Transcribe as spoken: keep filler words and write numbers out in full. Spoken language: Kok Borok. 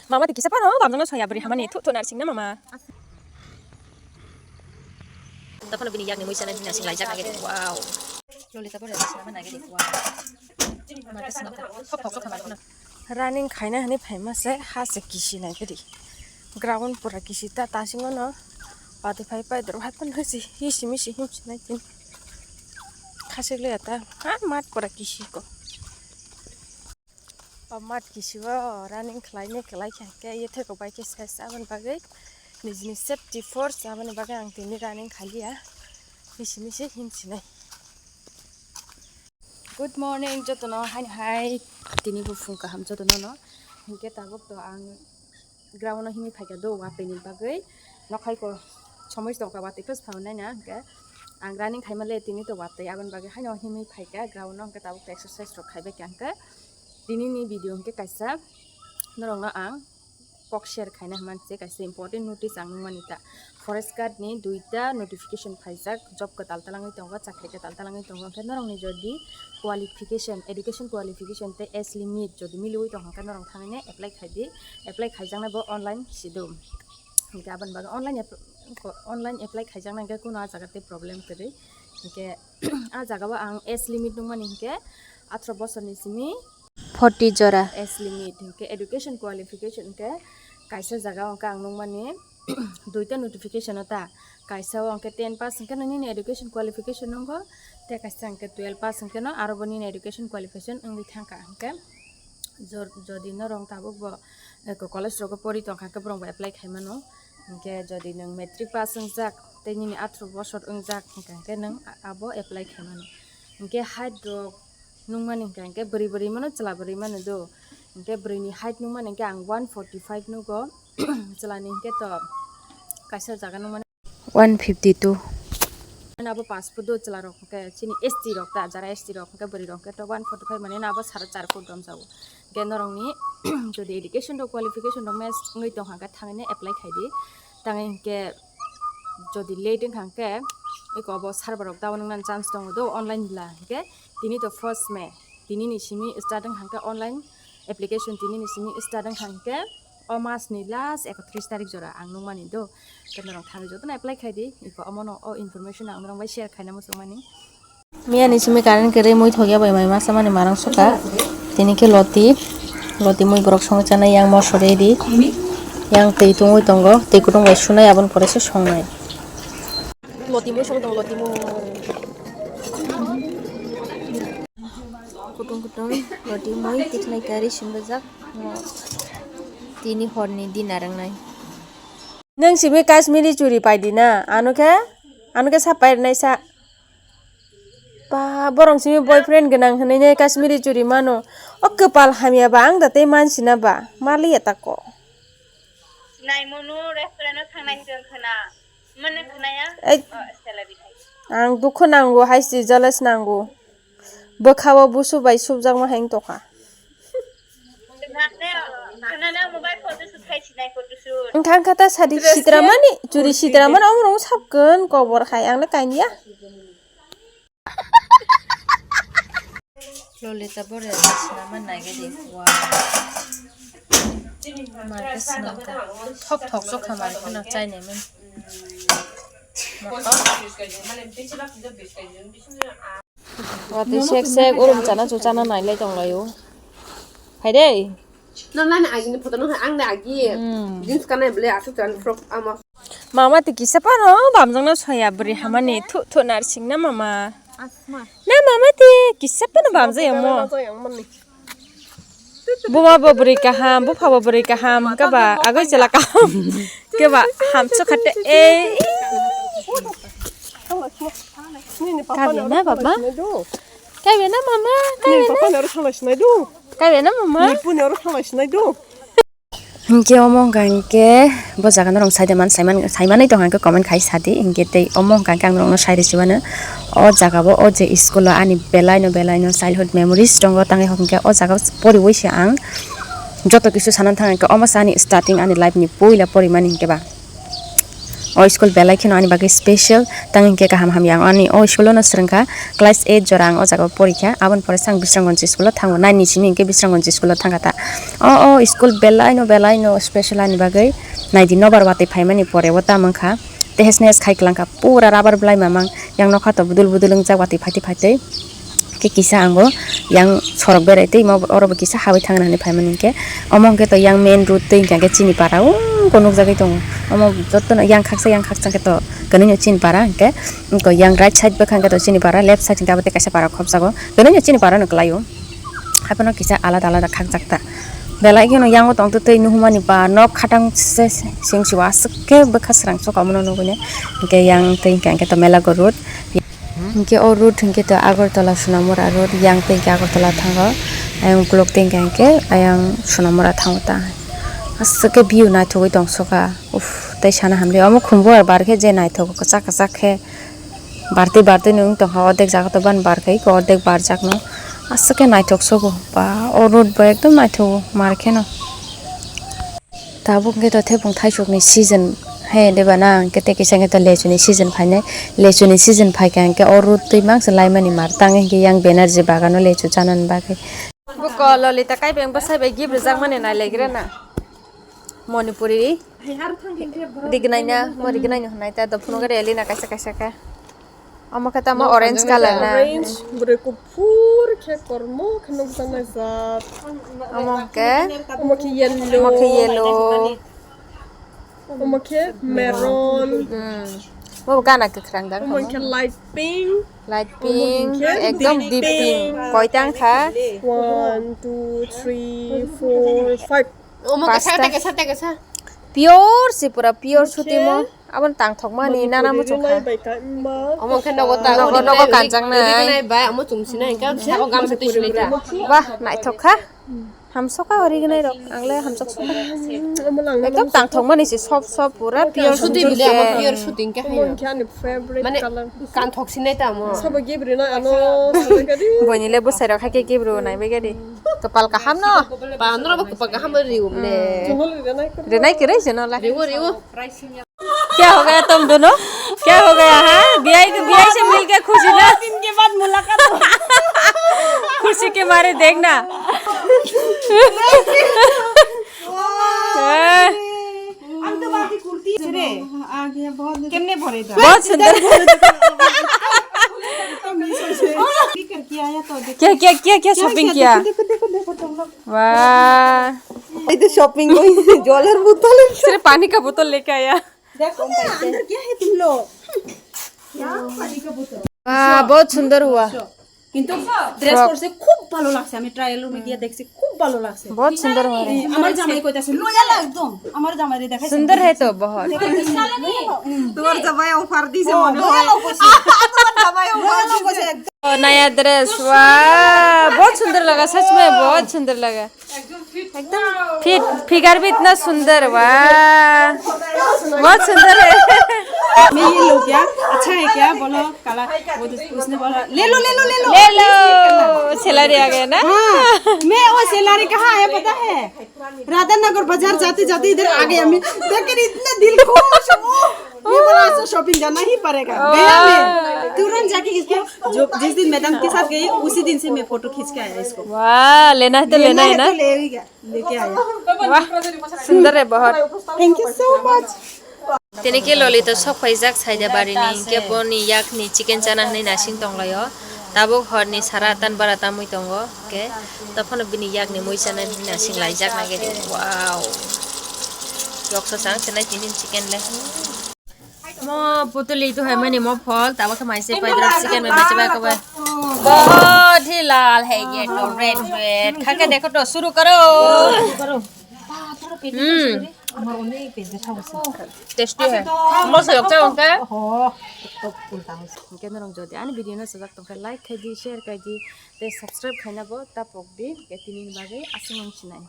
Mama ti kisa pano bamjano soya beri hamani thu thu narsing na mama. Taphano bini yakni muisa na narsing laijak nagari. Wow. Lolita bore narsing na nagari. Wow. Mama ti sinata. Thok thok thok hamani. Running khaina hwnwi phaima se ha se kisi nai khe di. Ground pura kisi ta tasingo no. Pati phai pai doro hai phano si hi simi si him sinai tin. Khasik le ta ha mat pura kisi ko. O mat kisi o running khlai ne khlai khe hwnkhe ye thai kok bai khe ses aboni bagwi nijini safety first aboni bagwi ang tini running khailiya. Hi simi si him sinai. Good morning jotono, haino hai tini buphung kaham jotono no. Hinkhe tabuk to ang ground o himwi phaikha do watwi ni bagwi, nokhai ko somoi tongkha watwi khe phano naina hinkhe ang running khaima le tini to watwi aboni bagwi haino himwi phaikha ground o, hinkhe tabuk to exercise rok khaibai kha hinkhe tini ni video hinkhe kaisa norok no ang kok share khaina hwnmani se kaisa important notice ang nukmani ta. Forest Guard ni duita notification phaijak, job kwtal talangwi tongo, chakri kwtal talangwi tongo, hwnkhe norokni jodi qualification, education qualification tei age limit jodi miliwi tongkha hwnkhe norok thangwi apply khaidi, apply khaijaknai bo online sido. Hwnkhe aboni bagwi online app-, online apply khaijaknai hwnkhe kuno ah jaga tei problem kwrwi, hwnkhe ah jaga o ang age limit nukmani hwnkhe atharoh bosorni simi forty jora. Age limit hwnkhe education qualification hwnkhe kaisa jaga o hwnkhe ang nukmani duita notification o ta, kaisa o hwnkhe ten pass hwnkhe no nini education qualification nungo, tei kaisa hwnkhe twelve pass hwnkhe no aro bo nini education qualification wngwi thangkha hwnkhe jor-, jodi norok tabuk bo, eh, college rogo pori tongkha hwnkhe borok bo apply khaimano, hwnkhe jodi nwng matric pass wngjak tei nini atharoh bosor wngjak hwnkha hwnkhe nwng abo apply khaimano. Hinkhe height rok nukmani hinkha hinkhe bwrwi bwrwi mano chwla bwrwi mano do. Hinkhe bwrwini height nukmani hinkhe ang one forty five nugo. Chwlani hinkhe to kaisa jaga nukmani one fifty two. Mane abo pass foot do chwla rok hinkhe chini S T rok ta, jara S T rok hinkhe bwrwi rok hinkhe to one forty five mane abo sara char foot romjago. Hinkhe norokni jodi education rok qualification rok match wngwi tongkha hinkhe thangwi apply khaidi. Tangwi hinkhe jodi late wngkha hwnkhe eko obo server rok down wngna chance tongo do online bwla hwnkhe tini to first May, tini ni simi start wngkha hwnkhe online application tini ni simi start wngkha hwnkhe o mas ni last ekatris tarik jora ang nukmani do, tei norok thangwi jotono apply khaidi, eko omono o information ang norok bai share khaina muchungmani. Miyani simi current kwrwi mui thokya bai mai masa mani marang sukha. Tini khe loti, loti mui borok songwi chanai yang moso ready. Yang twi tungwi tongo, twi kutung bai sunai aboni pore se songnai. Loti mui song tong loti mui. Kutung kutung loti mui tiknai kari simbajak. Tini horni dinner wngnai. Nwng simi Kashmiri churi paidi na? Ano khe, ano khe sa pairnai sa. Ba, borok simi boyfriend gwnang hinui ne Kashmiri churi mano. O kwpal hamya ba ang da tei mansina ba. Maliya tako. Naimonu restaurant o thangnai hwnkhe khna. Mane khnaya? Ei. O, salary hai. Ang dukhu nango, hai si jealous nango. Bwkha o busu bai subjakma hai wng tokha. Wngkha wngkha ta sadi sitramani, churi sitramani omo rong sapkon kobor hai ang le kainiya. Lolita bore sinama nagedi. Wow. Mate sinamkha. Thok thok sokha mani kheno chainai mani. Watwi sek sek urum chana chu chana nailai tonglaio. Hai dei. No, no, no, agi ni photo no, ang na agi. Hmm. Jeans kanai bele aswk chan frock ama. Mama ti kisa pano bamjang no soya bwrwi hamani thu thu narsing na mama. Asma. Na mama ti kisa pano bamjaya mo. Buma bo bwrwi kaham, bupha bo bwrwi kaham, kaba agoi chela kaham. Kaba hamso khate e. Kabe na baba? Kabe na mama? Kabe na? Papa naro thalai sinai do. Kabe na mama? Ni puni aro thalai sinai do. Hinkhe omo wngkha hinkhe bo jaga norok saide man, saiman, saimanwi tongkha hinkhe comment khai sadi, hinkhe tei omo wngkha hinkhe ang norokno sai rwchimano. O jaga bo o je school o ani belaino belaino childhood memories tongo, tangwi hok hinkhe o jaga o poriwi se ang joto kisu sanani thang hinkhe omo se ani starting ani life ni puila porimani hinkhe ba. O school belai kheno ani bagwi special, tang hinkhe kaham hamya ang ani o school-o no swrwngkha, class eight jora ang o jaga o porikha, aboni pore se ang Bisramganj school-o thango, nine ni simi hinkhe Bisramganj school-o thangkha ta. O, o school belai no, belai no special ani bagwi, naidi nobar watwi phaimani pore o tamo wngkha, tei hesne hes khai kwlangkha, pura rubber belai mamang, yang nokha to budul budul wngjak watwi phaitwi phaitwi. Khe kisa ango yang sorok berai twi imo oro bo kisa habwi thangna hinwi phaimani hinkhe, omo hinkhe to yang main road twi hinkhe chini para o nukjagwi tongo. Omo jotono yang khaksa yang khaksa khe to kwnwi no chini para hinkhe, wngkha yang right side bwkha hinkhe to chini para, left side hinkhe abo tei kaisa para khopjago, kwnwi no chini para no kwlai o. Haphano kisa alada alada khakjak ta. Belai kheno yango tongtwtwi nuhumani ba nok khatang se singsiwa aswk khe bwkha srang sok omono nugwi ne. Hinkhe yang twi hinkhe to Melago road. Hinkhe o road hinkhe to Agartala Sonamura road, yang twi hinkhe Agartala thango. Ayang ukulok twi hinkhe ayang Sonamura thango ta. Aswk khe view naithogwi tongsoka. Uff, tei sana hamli. Omo khumbu bar khe je naithogo kwchak kwchak khe. Bartwi bartwi no wng tongkha, ordek jaga to ban barkha, eko ordek barjak no. Aswk khe naithok sogo. Ba, o road bo ekdom naithogo, mar kheno. Tabuk hinkhe to thepung thaisok ni season hai de bana, hinkhe tei kisa hinkhe to lechu ni season phainai. Lechu ni season phaikha hinkhe o road twi mangsa laimani mar tang hinkhe yang banner je bagano lechu chanani bagwi. Buko Lolita Kaibeng bwsai bai gift rijak mani nai laigra na. Manipuri. Rignai na, mo rignai no hinai ta, do phunuk rally na kaisa kaisa khe. Omo khe tamo orange color na. Orange, bwrwi kuphur khe kormo khe nukjaknai jat. Omo khe? Omo khe yellow. Omo khe yellow. Omo khe maroon. Hmm. Bo gana kwkhwrang da. Omo khe light pink. Light pink, ekdom deep pink. Koita wngkha? One, two, three, four, five. Omo khe pasta. Sata khe, sata khe sa. Pure si pura, pure suti mo. Aboni tangthokmani nana muchung kha. Omo khe nogo ta, nogo, nogo kanjaknai. Bai, omo chumsinai, hinkhe sabo gamsa twi sinai ta. Wah, naithok kha. Hamsok kha o rignai rok, ang le hamsok sokha. Ekdom tangthokmani se soft soft pura pure suti bile, amo pure suti hinkhe haino. Mane kanthok sinai ta amo. Sabo gift rina ano. Boini le bwsai rok hai khe gift rw nai bai gadi. Kwpal kaham no. Ba, norok bo kwpal kaham bo riwm le. Hmm. Rinai kwrwi se no la. Riwo, riwo. क्या हो गया तुम दोनों? क्या हो गया, हाँ? ब्याह के, ब्याह से मिलके खुशी ना? बहुत दिन के बाद मुलाकात हुआ। खुशी के मारे देखना। वाह। हाँ। हम तो बात ही कुर्ती से रे। आ गया, बहुत केमने भरे था? बहुत सुंदर। करके आया तो देखो। क्या, क्या, क्या, क्या shopping किया? देखो, देखो, देखो, देखो तुम लोग। वाह। ये तो shopping हुई, जल और बोतल है। सिर्फ पानी का बोतल लेके आया। देखो ना, अंदर क्या है तुम लोग? क्या पानी का बोतल? वाह, बहुत सुंदर हुआ। কিন্তু ড্রেস করছে, খুব ভালো লাগছে। আমি ট্রায়াল রুমে গিয়ে দেখছি, খুব ভালো লাগছে। बहुत सुंदर हुआ है। আমার জামাই কইতাছে, লয়াল একদম। আমার জামাইরে দেখাইছে। सुंदर है तो बहुत। তোমার জামাই অফার দিছে মনে হয়। তোমার জামাই অফার দিছে। ओ, नया ड्रेस, वाह, बहुत सुंदर लगा, सच में बहुत सुंदर लगा। एकदम फिट, फिगर भी इतना सुंदर, वाह, बहुत सुंदर है। मैं ये लो क्या? अच्छा है क्या? बोलो, काला। वो तो उसने बोला, "ले लो, ले लो, ले लो।" ले लो, सैलरी आ गया ना? हाँ, मैं वो सैलरी कहाँ आया पता है? राधानगर बाजार जाते जाते इधर आ गया मैं, देखकर इतना दिल खुश। ये बड़ा सा शॉपिंग जाना ही पड़ेगा। गया मैं तुरंत जाके इसको, जो जिस दिन मैडम के साथ गई, उसी दिन से मैं फोटो खींच के आया इसको। वाह, लेना है तो लेना है ना? तो ले ही गया, लेके आया। वाह, सुंदर है बहुत। Thank you so much। Tini khe Lolita sok phaijak Saidabarini, hinkhe boni yakni chicken chana hinwi nasing tonglaio. Tabuk horni sara tan bara tamwi tongo, hinkhe tophano bini yakni mui chana hinwi nasing laijak nai gedi. Wow. Yoksa chang chenai tini chicken le. Mo putuli tu hai mani mo phol, tabuk khe maise paidra chicken bai maise bai kobai. Bahut hi lal hai ye to, red red. Kha ke dekho to, shuru karo. Hmm. Tasty hai. Moso yok cha wngkha. Hinkhe norok jodi ani video no chajak tongkha, like khai di, share khai di, tei subscribe khaina bo ta pok di. Hinkhe tini ni bagwi aswk wng sinai.